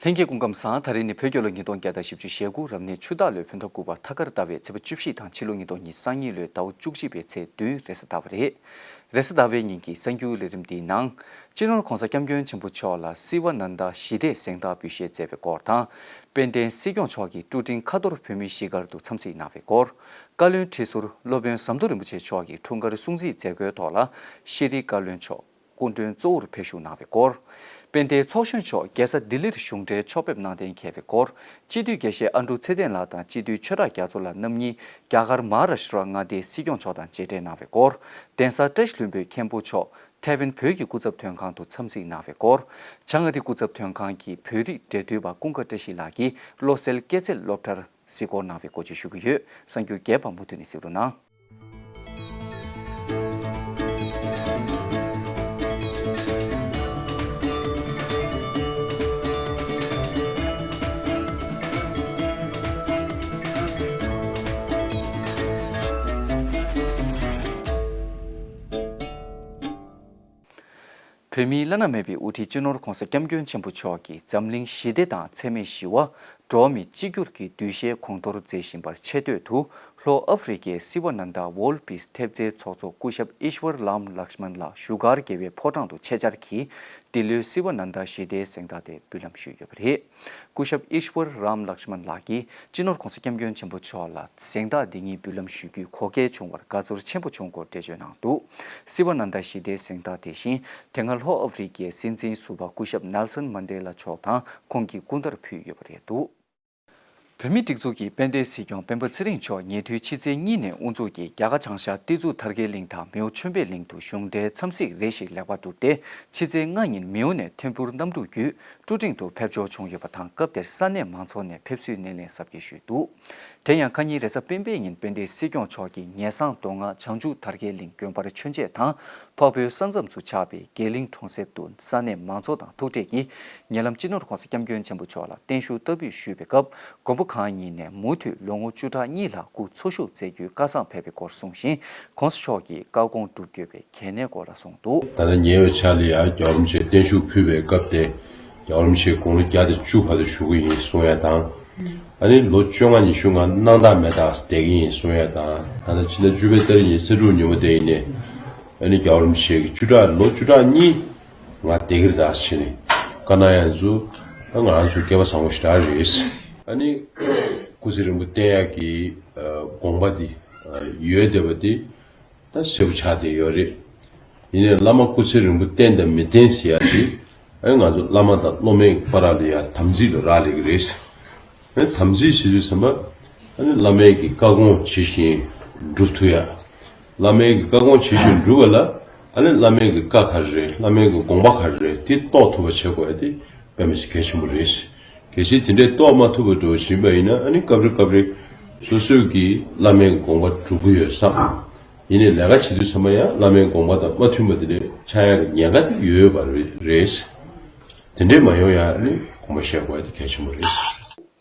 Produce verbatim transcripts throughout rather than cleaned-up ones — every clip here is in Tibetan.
ལྷན་རྒྱས་སྐུ་ཁམས་བཟང་། ད་རེས་ནི་བོད་རྒྱལ་ལོ་ཉིས་སྟོང་བརྒྱ་དང་བཞི་བཅུ་ཞེ་དགུ་རབ་གནས་ཆུ་སྟག་ལོའི་བོད་ཟླ་དགུ་པ་ཐ་སྐར་ཟླ་བའི་ཚེས་པ་བཅུ་བཞི་དང་ཕྱི་ལོ་ཉིས་སྟོང་ཉི་ཤུ་རྩ་གཉིས་ལོའི་ཟླ་བ་བཅུ་གཅིག་པའི་ཚེས་བདུན་རེས་གཟའ་ཟླ་བ་རེད། རེས་གཟའ་ཟླ་བའི་ཉིན་གྱི་གསར་འགྱུར་ལས་རིམ་འདིའི་ནང་། སྤྱི་ནོར་༧གོང་ས་༧སྐྱབས་མགོན་ཆེན་པོ་མཆོག་ལ་སི་ཝ་ནན་ད་ཞི་བདེའི་གཟེངས་རྟགས་འབུལ་བཞེས་མཛད་པའི་སྐོར་དང་། དཔལ་ལྡན་སྲིད་སྐྱོང་མཆོག་གིས་ཀྲུ་ཀྲིང་ཁ་ཐོར་བོད་མིའི་གཞིས་སྒར་དུ་འཚམས་གཟིགས་གནང་བའི་སྐོར། བཀའ་བློན་ཁྲི་ཟུར་སློབ་དཔོན་ཟམ་གདོང་རིན་པོ་ཆེ་མཆོག་གིས་འཁྲུངས་སྐར་སྲུང་བརྩི་མཛད་སྒོའི་ཐོག་ལ་ཤེས་རིག་བཀའ་བློན་མཆོག་སྐུ་མགྲོན་གཙོ་བོར་ཕེབས་བཞུགས་གནང་བའི་སྐོར། དཔལ་ལྡན་ཚོགས་གཞོན་མཆོག་རྒྱལ་ས་ལྡི་ལིར་གཞུང་འབྲེལ་ཕྱོགས་ཕེབས་གནང་གཏན་འཁེལ་བའི་སྐོར། སྤྱི་འཐུས་དགེ་བཤེས་ཨ་འབྲུག་ཚེ་བརྟན་ལགས་དང་སྤྱི་འཐུས་ཆོས་གྲགས་རྒྱ་མཚོ་ལགས་རྣམ་གཉིས་རྒྱ་གར་མ་ཧཱ་རཱ་ཤི་ཏྲ་མངའ་སྡེའི་སྲིད་སྐྱོང་མཆོག་དང་མཇལ་འཕྲད་གནང་བའི་སྐོར། གདན་ས་བཀྲ་ཤིས་ལྷུན་པོའི་མཁན་པོ་མཆོག་ཐའེ་ཝན་བོད་ཀྱི་སྐུ་ཚབ་དོན་ཁང་དུ་འཚམས་གཟིགས་གནང་བའི་སྐོར། བྱང་ཨ་རིའི་སྐུ་ཚབ་དོན་ཁང་གི་བོད་རིགས་འབྲེལ་མཐུད་པ་ཀུན་དགའ་བཀྲ་ཤིས་ལགས་ཀྱིས་བློ་གསལ་སྐྱེད་ཚལ་སློབ་གྲྭར་གཟིགས་སྐོར་གནང་བའི་སྐོར་བཅས་ཞུ་གི་ཡོད། གསར་འགྱུར་རྒྱས་པ་མུ་མཐུད་ནས་གཟིགས་རོགས་གནང་། བོད་མིའི་བླ་ན་མེད་པའི་དབུ་ཁྲིད་སྤྱི་ནོར་༧གོང་ས་༧སྐྱབས་མགོན་ཆེན་པོ་མཆོག་གིས་འཛམ་གླིང་ཞི་བདེ་དང་འཚེ་མེད་ཞི་བ། འགྲོ་བ་མི་གཅིག་གྱུར་གྱི་འདུ་ཤེས་གོང་མཐོར་མཛད་བཞིན་པར་ཆེ་བསྟོད་དུ། ལྷོ་ཨ་ཧྥེ་རི་ཀའི་སི་ཝ་ནན་ད་ཝོརལ་པིས་ཐེབས་རྩའི་ཚོགས་གཙོ་སྐུ་ཞབས་ཨིཤ་ཝར་རམ་ལཀྵྨན་ལགས་བཞུགས་སྒར་རྒྱལ་བའི་ཕོ་བྲང་དུ་ཆེད་བཅར་གྱིས། འདི་ལོའི་སི་ཝ་ནན་ད་ཞི་བདེའི་གཟེངས་རྟགས་དེ་འབུལ་ལམ་ཞུས་ཡོད་པ་རེད། སྐུ་ཞབས་ཨིཤ་ཝར་རམ་ལཀྵྨན་ལགས་ཀྱིས་སྤྱི་ནོར་༧གོང་ས་༧སྐྱབས་མགོན་ཆེན་པོ་མཆོག་ལ་གཟེངས་རྟགས་འདི་ཉིད་འབུལ་ལམ་ཞུ་རྒྱུའི་གོ་སྐལ་བྱུང་བར་དགའ་ཚོར་ཆེན་པོ་བྱུང་སྐོར་འགྲེལ་བརྗོད་གནང་འདུག། སི་ཝ་ནན་ད་ཞི་བདེའི་གཟེངས་རྟགས་དེ་བཞིན་དེ་སྔ་ལྷོ་ཨ་ཧྥེ་རི་ཀའི་སྲིད་འཛིན་ཟུར་པ་སྐུ་ཞབས་ནེལ་སོན་མན་ཌེ་ལ་མཆོག་དང་ཁོང་གི་སྐུ་ཟླར་ཕུལ་ཡོད་པ་རེད་འདུག། བོད་མིའི་སྒྲིག་འཛུགས་ཀྱི་དཔལ་ལྡན་སྲིད་སྐྱོང་སྤེན་པ་ཚེ་རིང་མཆོག་ཉེ་དུས་ཕྱི་ཚེས་གཉིས་ནས་དབུ་འཛུགས་ཀྱིས་རྒྱ་གར་བྱང་ཤར་ཏི་ཛུ་ཐར་རྒྱས་གླིང་དང་མེའོ་ཆོས་འཕེལ་གླིང་དུ་གཞུང་འབྲེལ་འཚམས་གཟིགས་རེ་ཞིག་ལེགས་པར་གྲུབ་སྟེ། ཕྱི་ཚེས་ལྔ་ཉིན་མེའོ་ནས་ཐིམ་ཕུར་གནམ་གྲུ་བརྒྱུད་ཀྲུ་ཀྲིང་དུ་ཕེབས་འབྱོར་བྱུང་ཡོད་པ་དང་། སྐབས་དེར་ས་གནས་མང་ཚོགས་ནས་ཕེབས་བསུའི་སྣེ་ལེན་གཟབ་རྒྱས་ཞུས་འདུག། དེ་ཡང་ཁ་ཉིན་རེས་གཟའ་སྤེན་པའི་ཉིན་དཔལ་ལྡན་སྲིད་སྐྱོང་མཆོག་གིས་ངེས་གསང་མདོ་སྔགས་བྱང་ཆུབ་དར་རྒྱས་གླིང་དགོན་པར་མཆོད་མཇལ་དང་། འཕགས་བོད་ས་མཚམས་སུ་ཆགས་པའི་རྒྱས་གླིང་གྲོང་གསེབ་ཏུ་ས་གནས་མང་ཚོགས་དང་ཐུག་འཕྲད་ཀྱིས། ཉེ་ལམ་སྤྱི་ནོར་༧གོང་ས་༧སྐྱབས་མགོན་ཆེན་པོ་མཆོག་ལ་བརྟན་བཞུགས་བསྟར་འབུལ་ཞུས་པའི་སྐབས། མགོན་པོ་གང་ཉིད་ནས་མུ་མཐུད་ལོ་ངོ་བཅུ་ཕྲག་གཉིས་ལྷག་སྐུ་འཚོ་བཞུགས་མཛད་རྒྱུའི་བཀའ་བཟང་ཕེབས་པའི་སྐོར་གསུངས་ཤིང་། ྋགོང་ས་མཆོག་གིས་བཀའ་དགོངས་སྒྲུབ་དགོས་པའི་གལ་གནད་སྐོར་ལ་གསུངས་འདུག། ད་ལྟ་ཉེ་བའི་ཆར་ལ་ཡང་རྒྱལ་བ་རིན་པོ་ཆེ་བརྟན་བཞུགས་ཕུལ་བའི་སྐབས་དེ། རྒྱལ་བ་རིན་པོ་ཆེ་དགུང་ལོ་བརྒྱ་དང་བཅུ་བར་དུ་བཞུགས་ཀྱི་ཡིན་གསུང་ཡ་དང་། ཨ་ནི་ལོ་བཅོ་ལྔ་ཉི་ཤུ་ལྔ་སྣང་དག་མེད་དག་བསྡད་ཀྱི་ཡིན་གསུང་ཡ་དང་། ད་ལྟ་ཕྱི་ཟླ་བཅུ་པའི་ཏ་རིག་ཉི་ཤུ་རྩ་དྲུག་ཉིན་མོ་དེ་ཡིན་ནས། ཨ་ནི་རྒྱལ་བ་རིན་པོ་ཆེ་གི་བཅུ་ཕྲག་ལོ་བཅུ་ཕྲག་གཉིས་ང་བསྡད་ཀྱི་རེད་ད་ཟེར་ནས་བཀའ་གནང་ཡ་ཚོ། ཨ་ང་རང་ཚོ་སྐལ་བ་བཟང་པོ་ཞེ་དྲག་རེད། ཨ་ནི་སྐུ་ཚེ་རིང་པོ་བརྟན་ཡག་གི་དགོངས་པ་འདི་ཡོད་བསྡད་པ་འདི། ད་གསལ་པོ་ཆགས་བསྡད་ཡོད་རེད། ཡིན་ནའི་བླ་མ་སྐུ་ཚེ་རིང་པོ་བརྟན་དང་མི་བརྟན་ཟེར་ཡ་དེ། ཨ་ནི་ང་ཚོ་བླ་མ་དང་སློབ་མའི་བར་ལ་ཡ་དམ་ཚིག་ལ་རག་ལས་ཀྱི་རེད། ཨ་ནི་དམ་ཚིག་ཟེར་དུས་ཙམ་པ། ཨ་ནི་བླ་མའི་གི་བཀའ་དགོངས་ཇི་བཞིན་སྒྲུབ་ཐུབ་ཡ། བླ་མའི་གི་བཀའ་དགོངས་ཇི་བཞིན་སྒྲུབ་པ་ལ། ཨ་ནི་བླ་མའི་གི་བཀའ་ག་རེ་རེད། བླ་མའི་གི་དགོངས་པ་ག་རེ་རེད། དེ་རྟོགས་ཐུབ་པ་བྱེད་དགོས་ཡ་དེ་དཔེ་མི་སྲིད་གལ་ཆེན་པོ་རེད། གལ་སྲིད་དེ་འདྲས་རྟོགས་མ་ཐུབ་པ་འདྲ་བོ་ཞིག་ཡིན་པ་ཡིན་ན། ཨ་ནི་སྐབས་རེ་སྐབས་རེ་སོ་སོས་ཀྱི་བླ་མའི་དགོངས་པ་སྒྲུབ་ཀྱི་ཡོད་བསམ། ཡིན་ནའི་ལས་ཀ་བྱེད་དུས་ཚང་མ་ཡང་བླ་མའི་དགོངས་པ་དང་མ་མཐུན་པ་དེ་འདྲས་ཆགས་ཡག་གི་ཉེན་ཁ་དེ་ཡོད་ཡོད་པ་རེད། དེ་འདྲས་མ་ཡོང་ཡག་ནི་དགོངས་པ་བཞེས་དགོས་ཡག་དེ་གལ་ཆེན་པོ་རེད།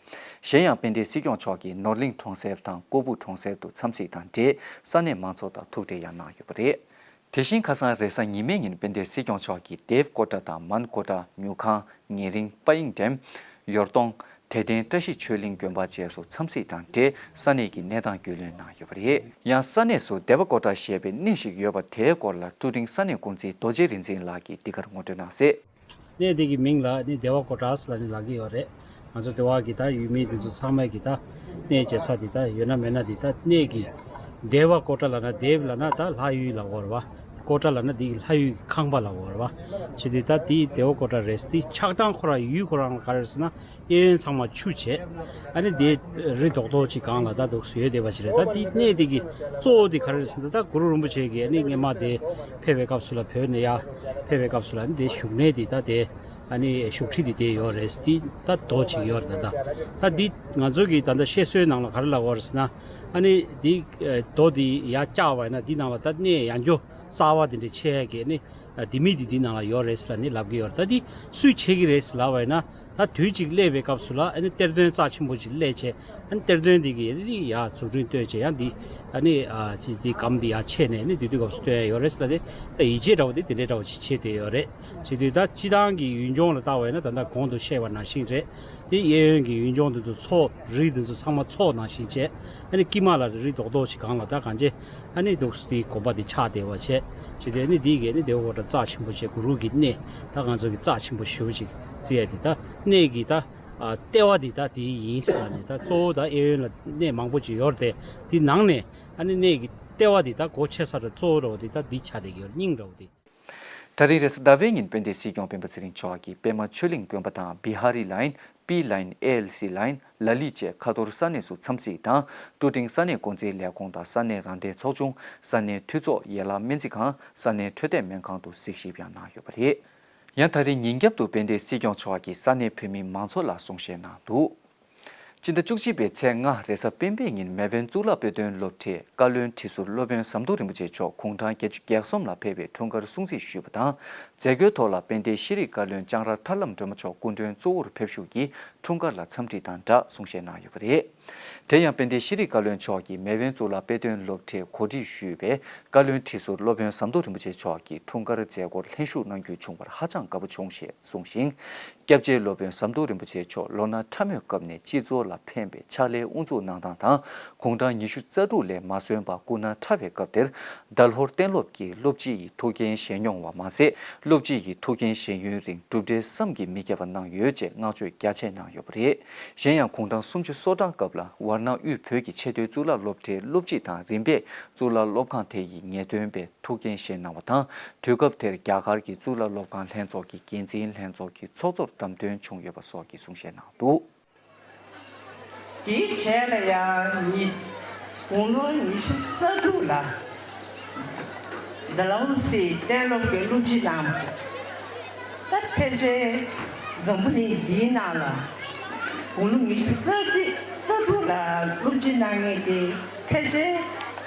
གཞན་ཡང་དཔལ་ལྡན་སྲིད་སྐྱོང་མཆོག་གིས་ནོར་གླིང་གྲོང་གསེབ་དང་ཀོ་བུ་གྲོང་གསེབ་ཏུ་འཚམས་གཟིགས་དང་འབྲེལ་ས་གནས་མང་ཚོགས་དང་ཐུག་འཕྲད་ཡང་གནང་ཡོད་པ་རེད། དེ་བཞིན་ཁ་སང་རེས་གཟའ་ཉི་མའི་ཉིན་དཔལ་ལྡན་སྲིད་སྐྱོང་མཆོག་གིས་དེབ་ཀོ་ཊ་དང་མན་ཀོ་ཊ། ཉུ་ཁང་། ཉེ་རིང་། དཔའ་ཡིག་ཌེམ། ཡོར་ལྟོང་། དད་ལྡན་བཀྲ་ཤིས་ཆོས་གླིང་དགོན་པ་བཅས་སུ་འཚམས་གཟིགས་དང་འབྲེལ་ས་གནས་ཀྱི་གནས་སྟངས་རྒྱུས་ལོན་གནང་ཡོད་པ་རེད། ཡང་ས་གནས་སུ་དེ་བ་ཀོ་ཊ་ཞེས་པའི་གནས་ཤིག་ཡོད་པ་དེའི་སྐོར་ལ་ཀྲུ་ཀྲིང་ས་གནས་འགོ་འཛིན་རྡོ་རྗེ་རིག་འཛིན་ལགས་ཀྱིས་འདི་གར་ངོ་སྤྲོད་གནང་གསལ། གནས་འདི་གི་མིང་ལ་ནི་དེ་བ་ཀོ་ཊ་ལབ་ནི་ལབ་ཀྱི་ཡོད་རེད། ང་ཚོ་དེ་བ་གི་ད་ཡུལ་མི་འདི་ཚོ་ཚང་མ་གི་ད་གནས་མཇལ་ས་འདི་ད་ཡོད་ན་མེད་ན་འདི་ད་གནས་ཀྱི་དེ་བ་ཀོ་ཊ་ལབ་ན། དེ་བ་ལབ་ན་ད་ལྷ་ཡུལ་ལབ་དགོས་རེད་བ། ཀོ་ཊ་ལབ་ན་འདི་གི་ལྷ་ཡུལ་གྱི་ཁང་པ་ལབ་དགོས་རེད་བ། བྱས་དུས་ད་འདི་དེ་བ་ཀོ་ཊ་རེད། འདི་ཆགས་སྟངས་ཁོ་རང་ཡུལ་ཁོ་རང་ལ་ག་རེ་རེད་ཟེར་ན། གཡས་གཡོན་ཚང་མ་ཆུ་བྱས། ཨ་ནི་དེ་རི་རྡོག་རྡོག་ཅིག་སྒང་ལ་ད་འདུག་སེ་ཡོད་བསྡད་པ་ཅིག་རེད། ད་དེ་གནས་དེ་གི་གཙོ་བོ་དེ་ག་རེ་རེད་ཟེར་ན། ད་གུ་རུ་རིན་པོ་ཆེ་གིས་ཨ་ནི་སྔོན་མ་དེ་ཕེབས་པའི་སྐབས་སུ་ལ། བོད་ནས་ཡར་ཕེབས་པའི་སྐབས་སུ་ལ་ཨ་ནི་དེ་བཞུགས་གནས་དེ་ད་དེ་ཨ་ནི་བཞུགས་ཁྲི་དེ་དེ་ཡོད་རེད། དེ་ད་རྡོ་ཅིག་ཡོད་རེད། ད་ད་ད་དེ་ང་ཚོ་གི་ད་ལྟ་བཤད་སྲོལ་ནང་ལ་ག་རེ་ལབ་དགོས་རེད་ཟེར་ན། ཨ་ནི་དེ་རྡོ་དེ་ཡར་བཀྱགས་པ་ཡིན་ན་དེ་ནང་ལ་ད་གནས་ཡང་འཇོ་གསར་པ་དེ་འདྲ་ཆགས་ཀྱི་ཨ་ནི། ཨ་དེ་མི་དེ་དེ་ནང་ལ་ཡོད་རེད་ཟེར་ལབ་ནི་ལབ་ཀྱི་ཡོད་རེད། ད་དེ་སུས་བྱེད་ཀྱི་རེད་ཟེར་ལབ་པ་ཡིན་ན། ད་དུས་གཅིག་སླེབས་པའི་སྐབས་སུ་ལ་ཨ་ནི་གཏེར་སྟོན་རྩ་ཆེན་པོ་ཅིག་སླེབས་བྱས། ཨ་ནི་གཏེར་སྟོན་འདི་གིས་ཨ་ནི་ཡར་འཛུགས་སྐྲུན་བཏོད་བྱས། ཡང་འདི་ཨ་ནི་ཨ་ཅི་འདི་སྒམ་འདི་ཡར་ཕྱེ་ནས་ཨ་ནི་དེ་དུས་སྐབས་སུ་སྟོན་ཡ་ཡོད་རེད་ཟེར་ལ། དེ་ད་ཡིད་ཆེས་འདྲ་བོ་དེ་དེ་འདྲའི་འདྲ་བོ་ཅིག་བྱེད་བསྡད་ཡོད་རེད། བྱེད་དུས་ད་སྤྱི་བཏང་གི་ཡུལ་ལྗོངས་ལ་བལྟ་བ་ཡིན་ན། ད་ལྟ་གོང་དུ་བཤད་པ་ནང་བཞིན་རེད། དེ་གཡས་གཡོན་གྱི་ཡུལ་ལྗོངས་དེ་ཚོ་མཚོ། རི་དེ་ཚོ་ཚང་མ་མཚོ་ནང་བཞིན་བྱས། ཨ་ནི་དཀྱིལ་མ་ལ་རི་རྡོག་རྡོག་ཅིག་སྒང་ལ་ད་གང་ཅི་ཨ་ནི་འདུག་སེ་དེའི་དགོན་པ་དེ་ཆགས་བསྡད་པ་བྱས། བྱས་དུས་ཨ་ནི་འདི་གས་ནི་དེ་འོ་ད་རྩ་ཆེན་པོ་བྱས། གུ་རུ་གི་གནས། ད་ང་ཚོ་གི་རྩ་ཆེན་པོ་ཞེ་པོ་ཅིག་བརྩི་ཡ་དེ། ད་གནས་ཀྱི་ད་ཨ་ལྟེ་བ་དེ་ད་དེ་ཡིན་ཟེར་ནས། ད་གཙོ་བོ་ད་གཡས་གཡོན་ལ་གནས་མང་པོ་ཅིག་ཡོད་རེད་དེ། དེ་ནང་ནས་ཨ་ནི་གནས་ཀྱི་ལྟེ་བ་དེ་ད་སྒོ་ཕྱེ་ས་ར་གཙོ་བོ་འདྲ་བོ་དེ་ད་འདི་ཆགས་བསྡད་ཀྱི་ཡོད་རེད། སྙིང་འདྲ་བོ་དེ། ད་རེས་རེས་གཟའ་ཟླ་བའི་ཉིན་དཔལ་ལྡན་སྲིད་སྐྱོང་སྤེན་པ་ཚེ་རིང་མཆོག་གིས་པད་མ་ཆོས་གླིང་དགོན་པ་དང་བི་ཧ་རི་ལའིན། པི་ལའིན། ཨེ་ཨེལ་སི་ལའིན། ལ་ལི་བཅས་ཁ་ཐོར་ས་གནས་སུ་འཚམས་གཟིགས་དང་། ཀྲུ་ཀྲིང་ས་གནས་འགོ་འཛིན་ལས་ཁུངས་དང་ས་གནས་རང་བདེན་ཚོགས་ཆུང་། ས་གནས་འཐུས་ཚོགས། ཡན་ལག་སྨན་རྩིས་ཁང་། ས་གནས་འཕྲོད་བསྟེན་སྨན་ཁང་དུ་གཟིགས་ཞིབ་ཡང་གནང་ཡོད་པ་རེད། ཡང་ད་རེས་ཉིན་རྒྱབ་ཏུ་དཔལ་ལྡན་སྲིད་སྐྱོང་མཆོག་གིས་ས་གནས་བོད་མི་མང་ཚོགས་ལ་གསུང་བཤད་གནང་འདུག་སྤྱི་ཟླ་བཅུ་གཅིག་པའི་ཚེས་ལྔ་རེས་གཟའ་སྤེན་པའི་ཉིན་མེས་དབོན་གཙུག་ལག་དཔེ་སྟོན་སློབ་གྲྭའི་བཀའ་བློན་ཁྲི་ཟུར་སློབ་དཔོན་ཟམ་གདོང་རིན་པོ་ཆེ་མཆོག་དགུང་གྲངས་བརྒྱད་ཅུ་གྱ་གསུམ་ལ་ཕེབས་པའི་འཁྲུངས་སྐར་སྲུང་བརྩི་ཞུས་པ་དང་། མཛད་སྒོའི་ཐོག་ལ་དཔལ་ལྡན་ཤེས་རིག་བཀའ་བློན་ལྕང་ར་ཐར་ལམ་སྒྲོལ་མ་མཆོག་སྐུ་མགྲོན་གཙོ་བོར་ཕེབས་བཞུགས་ཀྱིས་འཁྲུངས་སྐར་ལ་འཚམས་འདྲི་དང་སྦྲགས་གསུང་བཤད་གནང་ཡོད་པ་རེད། དེ་ཡང་དཔལ་ལྡན་ཤེས་རིག་བཀའ་བློན་མཆོག་གིས་མེས་དབོན་གཙུག་ལག་དཔེ་སྟོན་སློབ་གྲྭས་གོ་སྒྲིག་ཞུས་པའི་བཀའ་བློན་ཁྲི་ཟུར་སློབ་དཔོན་ཟམ་གདོང་རིན་པོ་ཆེ་མཆོག་གིས་འཁྲུངས་སྐར་མཛད་སྒོར་ལྷན་ཞུགས་གནང་རྒྱུ་བྱུང་བར་ཧ་ཅང་དགའ་པོ་བྱུང་ཞེས་གསུངས་ཤིང་། སྐྱབས་རྗེ་སློབ་དཔོན་ཟམ་གདོང་རིན་པོ་ཆེ་མཆོག་ལོ་ན་ཕྲ་མོའི་སྐབས་ནས་སྤྱི་ཚོགས་ལ་ཕན་པའི་ཕྱག་ལས་དབུ་འཛུགས་གནང་སྟངས་དང་། དགུང་གྲངས་ཉི་ཤུ་རྩ་དྲུག་ལས་མ་སོན་པར་སྐུ་ན་ཕྲ་བའི་སྐབས་དེར། ཟླ་ལྷོར་གཏན་སློབ་ཀྱིས་སློབ་སྤྱི་ཡི་ཐུགས་འགན་བཞེས་མྱོང་བ་མ་ཟད། སློབ་སྤྱི་ཡི་ཐུགས་འགན་བཞེས་ཡུན་རིང་གྲུབ་འབྲས་བསམ་གྱིས་མི་ཁྱབ་པ་གནང་ཡོད་ཅེས་བསྔགས་བརྗོད་རྒྱ་ཆེ་གནང་ཡོད་པ་རེད། གཞན་ཡང་དགུང་གྲངས་སུམ་ཅུ་སོ་གྲངས་སྐབས་ལ་ཝར་ན་དབུས་བོད་ཀྱི་ཆེས་མཐོའི་གཙུག་ལག་སློབ་གྲྭའི་སློབ་སྤྱི་དང་རིམ་པས་གཙུག་ལག་སློབ་ཁང་དེ་ཡི་ངེས་སྟོན་པའི་ཐུགས་འགན་བཞེས་གནང་བ་དང་། དུས་སྐབས་དེར་རྒྱ་གར་གྱི་གཙུག་ལག་སློབ་ཁང་ལྷན་ཚོགས་ཀྱི་འགན་འཛིན་ལྷན་ཚོགས་ཀྱི་ཚོགས་གཙོར་བདམས་ཐོན་བྱུང་ཡོད་པ་སོགས་ཀྱི་གསུང་བཤད་གནང་འདུག་དེའི་རྗེས་ལ་ཡང་ཉིད་དགུང་ལོ་ཉི་ཤུ་རྩ་དྲུག་ལ་ཌལ་ཧོ་སིའི་གཏན་སློབ་ཀྱི་སློབ་སྤྱི་གནང་བ། ད་ཕལ་ཆེར་འཛམ་བུ་གླིང་འདིའི་ནང་ལ་དགུང་ལོ་ཉི་ཤུ་རྩ་གཅིག་རྩ་དྲུག་ལ་སློབ་སྤྱི་གནང་མཁན་དེ་ཕལ་ཆེར་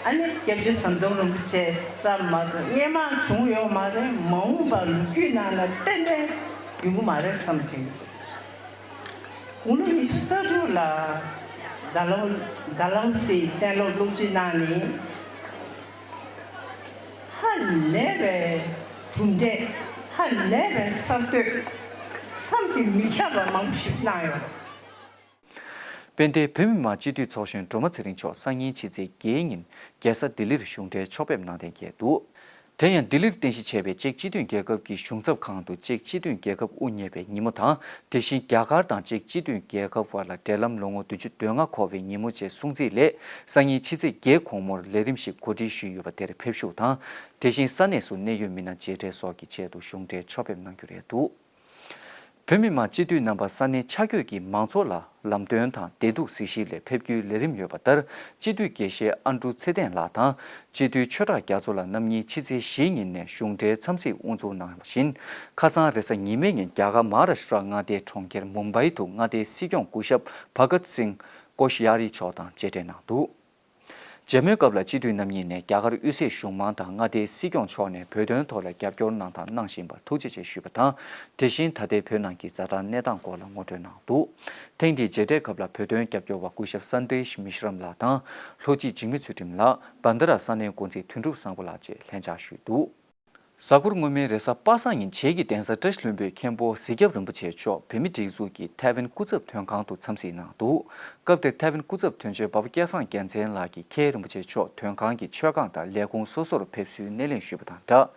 ཨ་ནི་སྐྱབས་རྗེ་ཟམ་གདོང་རིན་པོ་ཆེ་ཙམ་མ་གཏོགས་སྔོན་མ་བྱུང་ཡོད་མ་རེད། མ་འོངས་པ་ལོ་རྒྱུས་ནང་ལ་ཏན་ཏན་ཡོང་གི་མ་རེད་བསམ་དྲན་གྱི་འདུག་དགུང་ལོ་ཉི་ཤུ་རྩ་དྲུག་ལ་ཌལ་ཧོ་ཌལ་ཧོ་སིའི་གཏན་སློབ་སློབ་སྤྱི་གནང་ནས། ཧ་ལས་པའི་གྲུབ་འབྲས། ཧ་ལས་པའི་གསར་གཏོད། བསམ་གྱིས་མི་ཁྱབ་པ་མང་པོ་ཞིག་གནང་ཡོད། དཔལ་ལྡན་བོད་མི་མང་སྤྱི་འཐུས་ཚོགས་གཞོན་སྒྲོལ་མ་ཚེ་རིང་མཆོག་སང་ཉིན་ཕྱི་ཚེས་བརྒྱད་ཉིན་རྒྱལ་ས་ལྡི་ལིར་གཞུང་འབྲེལ་ཕྱོགས་ཕེབས་གནང་གཏན་འཁེལ་འདུག་དེ་ཡང་ལྡི་ལིར་རྟེན་གཞི་བྱས་པའི་ཅེཀ་སྤྱི་མཐུན་རྒྱལ་ཁབ་ཀྱི་གཞུང་ཚབ་ཁང་དུ་ཅེཀ་སྤྱི་མཐུན་རྒྱལ་ཁབ་དབུ་བརྙེས་པའི་ཉིན་མོ་དང་། དེ་བཞིན་རྒྱ་གར་དང་ཅེཀ་སྤྱི་མཐུན་རྒྱལ་ཁབ་དབར་ལ་འབྲེལ་ལམ་ལོ་ངོ་བདུན་ཅུ་དོན་ལྔ་འཁོར་བའི་ཉིན་མོ་བཅས་སྲུང་བརྩི་སླད། སང་ཉིན་ཕྱི་ཚེས་བརྒྱད་དགོང་མོར་ལས་རིམ་ཞིག་གོ་སྒྲིག་ཞུས་ཡོད་པ་དེར་ཕེབས་ཞུགས་དང་། དེ་བཞིན་ས་གནས་སུ་གནད་ཡོད་མི་སྣ་མཇལ་འཕྲད་སོགས་ཀྱི་ཆེད་དུ་གཞུང་འབྲེལ་ཕྱོགས་ཕེབས་གནང་རྒྱུ་རེད་འདུག་བོད་མི་མང་སྤྱི་འཐུས་རྣམ་པ་ས་གནས་ཆ་བགོས་ཀྱིས་མང་ཚོགས་ལ་ལམ་སྟོན་དང་བདེ་སྡུག་གཟིགས་ཞིབ་སླད་ཕེབས་རྒྱུའི་ལས་རིམ་ཡོད་པ་ལྟར། སྤྱི་འཐུས་དགེ་བཤེས་ཨན་ཌྲུ་ཚེ་བརྟན་ལགས་དང་། སྤྱི་འཐུས་ཆོས་གྲགས་རྒྱ་མཚོ་ལགས་རྣམ་གཉིས་ཕྱི་ཚེས་བཞིའི་ཉིན་ནས་གཞུང་འབྲེལ་འཚམས་གཟིགས་དབུ་འཛུགས་གནང་བཞིན། ཁ་སང་རེས་གཟའ་ཉི་མའི་ཉིན་རྒྱ་གར་མ་ཧཱ་རཱ་ཤི་ཏྲ་མངའ་སྡེའི་གྲོང་ཁྱེར་མུམ་བྷའི་དུ་མངའ་སྡེའི་སྲིད་སྐྱོང་སྐུ་ཞབས་བྷ་གཏ་སིང་ཀོཤ་ཡ་རི་མཆོག་དང་མཇལ་འཕྲད་གནང་འདུག་མཇལ་མོལ་སྐབས་ལ་སྤྱི་འཐུས་རྣམ་གཉིས་ནས་རྒྱ་གར་དབུས་སའི་གཞུང་མང་དང་མངའ་སྡེའི་སྲིད་སྐྱོང་མཆོག་ནས་བོད་དོན་ཐོག་ལ་རྒྱབ་སྐྱོར་གནང་དང་གནང་བཞིན་པར་ཐུགས་རྗེ་ཆེ་ཞུས་པ་དང་། དེ་བཞིན་ད་ལྟའི་བོད་ནང་གི་ཛ་དྲག་གནས་སྟངས་སྐོར་ལ་ངོ་སྤྲོད་གནང་འདུག་ཐེངས་འདིའི་མཇལ་འཕྲད་སྐབས་ལ་བོད་དོན་རྒྱབ་སྐྱོར་བ་སྐུ་ཞབས་སན་དེ་ཤི་མི་ཤི་རམ་ལགས་དང་། ལྷོ་སྤྱི་འཇིགས་མེད་ཚུལ་ཁྲིམས་ལགས། བན་དྷ་ར་ས་གནས་འགོ་འཛིན་དོན་གྲུབ་བཟང་པོ་ལགས་བཅས་ལྷན་བཅར་ཞུས་འདུག་གཟའ་འཁོར་སྔོན་མའི་རེས་གཟའ་པ་སངས་ཉིན་བྱེས་ཀྱི་གདན་ས་བཀྲ་ཤིས་ལྷུན་པོའི་མཁན་པོ་གཟིགས་སྐྱབས་རིན་པོ་ཆེ་མཆོག་བོད་མིའི་སྒྲིག་འཛུགས་ཀྱི་ཐའེ་ཝན་སྐུ་ཚབ་དོན་ཁང་དུ་འཚམས་གཟིགས་གནང་འདུག་སྐབས་དེར་ཐའེ་ཝན་སྐུ་ཚབ་དོན་གཅོད་འབའ་པོ་སྐལ་བཟང་རྒྱལ་མཚན་ལགས་ཀྱིས་མཁན་རིན་པོ་ཆེ་མཆོག་དོན་ཁང་གི་མཆོད་ཁང་དང་ལས་ཁུངས་སོ་སོར་ཕེབས་བསུའི་སྣེ་ལེན་ཞུས་པ་དང་སྦྲགས།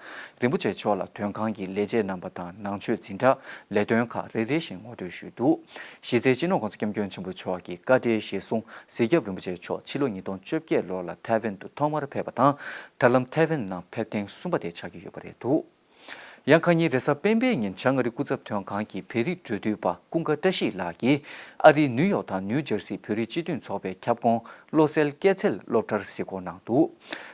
རིན་པོ་ཆེ་མཆོག་ལ་དོན་ཁང་གི་ལས་བྱེད་རྣམ་པ་དང་ནང་ཆོས་འཛིན་གྲྭ། ལས་དོན་ཁག་རེ་རེ་བཞིན་ངོ་སྤྲོད་ཞུས་འདུག་གཞི་རྩའི་སྤྱི་ནོར་༸གོང་ས་༸སྐྱབས་མགོན་ཆེན་པོ་མཆོག་གི་བཀའ་དྲིན་གཞིར་བཟུང་། གཟིགས་སྐྱབས་རིན་པོ་ཆེ་མཆོག་ཕྱི་ལོ་ཉིས་སྟོང་བཅོ་བརྒྱད་ལོ་ལ་ཐའེ་ཝན་དུ་ཐོག་མར་ཕེབས་པ་དང་། ད་ལམ་ཐའེ་ཝན་ནང་ཕེབས་ཐེངས་གསུམ་པ་དེ་ཆགས་ཀྱི་ཡོད་པ་རེད་འདུག་ཡང་ཁ་ཉིན་རེས་གཟའ་སྤེན་པའི་ཉིན་བྱང་ཨ་རི་སྐུ་ཚབ་དོན་ཁང་གི་བོད་རིགས་འབྲེལ་མཐུད་པ་ཀུན་དགའ་བཀྲ་ཤིས་ལགས་ཀྱིས། ཨ་རིའི་ནིའུ་ཡོག་དང་ནིའུ་ཇར་སིའི་བོད་རིགས་སྤྱི་མཐུན་ཚོགས་པའི་ཁྱབ་ཁོངས་བློ་གསལ་སྐྱེད་ཚལ་སློབ་གྲྭར་གཟིགས་སྐོར་གནང་འདུག་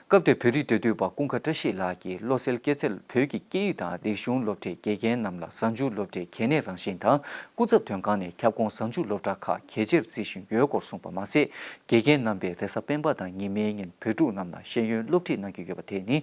སྐབས་དེར་བོད་རིགས་འབྲེལ་མཐུད་པ་ཀུན་དགའ་བཀྲ་ཤིས་ལགས་ཀྱིས་བློ་གསལ་སྐྱེད་ཚལ་བོད་ཀྱི་སྐད་ཡིག་དང་རིག་གཞུང་སློབ་གྲྭའི་དགེ་རྒན་རྣམས་ལ་གཟའ་མཇུག་སློབ་གྲྭའི་གལ་གནད་རང་བཞིན་དང་སྐུ་ཚབ་དོན་ཁང་ནས་ཁྱབ་ཁོངས་གཟའ་མཇུག་སློབ་གྲྭ་ཁག་གལ་ཆེར་བརྩི་བཞིན་ཡོད་སྐོར་གསུངས་པ་མ་ཟད། དགེ་རྒན་རྣམ་པས་རེས་གཟའ་སྤེན་པ་དང་ཉི་མའི་ཉིན་བོད་ཕྲུག་རྣམས་ལ་ཤེས་ཡོན་སློབ་ཁྲིད་གནང་གི་ཡོད་པ་དེ་ནི་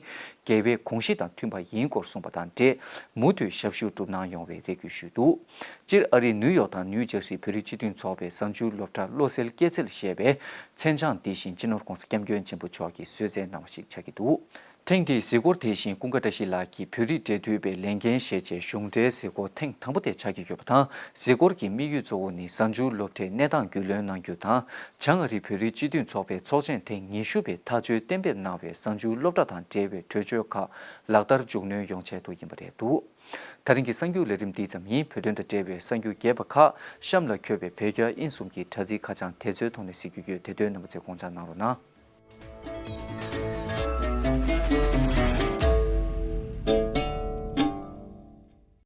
དགེ་བའི་དགོངས་གཞི་དང་མཐུན་པ་ཡིན་སྐོར་གསུངས་པ་དང་འབྲེལ། མུ་མཐུད་ཞབས་ཞུ་སྒྲུབ་གནང་ཡོང་བའི་རེ་སྐུལ་ཞུས་འདུག་སྤྱིར་ཨ་རིའི་ནིའུ་ཡོག་དང་ནིའུ་ཇར་སིའི་བོད་རིགས་སྤྱི་མཐུན་ཚོགས་པའི་གཟའ་མཇུག་སློབ་གྲྭ་བློ་གསལ་སྐྱེད་ཚལ་ཞེས་པའི་མཚན་བྱང་འདི་བཞིན་སྤྱི་ནོར་༸གོང་ས་༸སྐྱབས་མགོན་ཆེན་པོ་མཆོག་གིས་གསོལ་སྩལ་གནང་བ་ཞིག་ཆགས་ཀྱི་འདུག་ཐེངས་འདིའི་གཟིགས་སྐོར་དེ་བཞིན་ཀུན་དགའ་བཀྲ་ཤིས་ལགས་ཀྱིས་བོད་རིགས་འབྲེལ་མཐུད་པའི་ལས་འགན་བཞེས་རྗེས་གཞུང་འབྲེལ་གཟིགས་སྐོར་ཐེངས་དང་པོ་དེ་ཆགས་ཀྱི་ཡོད་པ་དང་། གཟིགས་སྐོར་གྱི་དམིགས་ཡུལ་གཙོ་བོ་ནི་གཟའ་མཇུག་སློབ་གྲྭའི་གནས་སྟངས་རྒྱུས་ལོན་གནང་རྒྱུ་དང་། བྱང་ཨ་རིའི་བོད་རིགས་སྤྱི་མཐུན་ཚོགས་པའི་ཚོགས་ཆེན་ཐེངས་ཉི་ཤུ་པའི་ཐག་གཅོད་གཏན་འབེབས་གནང་བའི་གཟའ་མཇུག་སློབ་གྲྭ་དང་འབྲེལ་བའི་གྲོས་ཆོད་ཁག་ལག་བསྟར་མགྱོགས་གནོན་ཡོང་ཆེད་དུ་ཡིན་པ་རེད་འདུག་ད་རིང་གི་གསར་འགྱུར་ལས་རིམ་འདི་ཙམ་ཡིན། བོད་དོན་དང་འབྲེལ་བའི་གསར་འགྱུར་རྒྱས་པ་ཁག་གཤམ་ལ་འཁོད་པའི་བོད་རྒྱ་དབྱིན་གསུམ་གྱི་དྲ་ཚིགས་ཁ་བྱང་དེ་ཚོའི་ཐོག་ནས་གཟིགས་རྒྱུ་ཡོད། དེ་དོན་རྣམ་པ་ཚོས་དགོངས་འཇགས་གནང་རོགས་གནང་།